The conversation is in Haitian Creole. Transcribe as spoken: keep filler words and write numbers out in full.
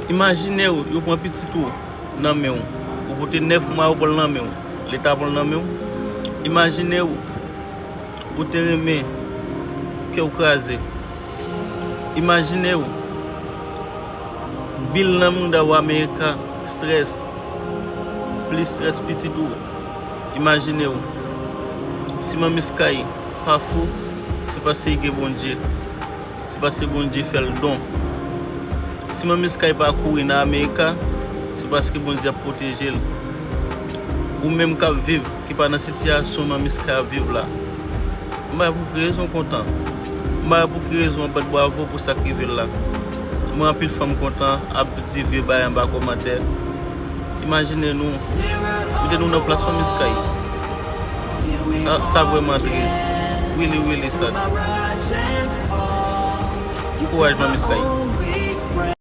Imajine w, yo pran pitit ou nan men w. Ou pote nèf mwa, yo pran l nan men w. Leta pran l nan men w. Imajine w, ou te renmen kè w kraze. Imajine w, bil nan mouda w America, strès, plis strès pitit ou. Imajine w, si Manmi Sky pa fou, se paske li gen Bondye. Se paske Bondye fè l don. Si Manmi Sky pa kouri nan America, se paske Bondye ap pwoteje l. Ou menm k ap viv, ki pa nan sitiyasyon Manmi Sky ap viv la, m bay pou ki rezon w kontan. M bay pou ki rezon w ap bat bravo pou sa k rive l la. M wè anpil fanm kontan ap di vye bagay anba kòmantè. Imajine nou, mete nou nan plas Manmi Sky. Sa, sa vrèman tris. Really, really sad. Kouraj Manmi Sky.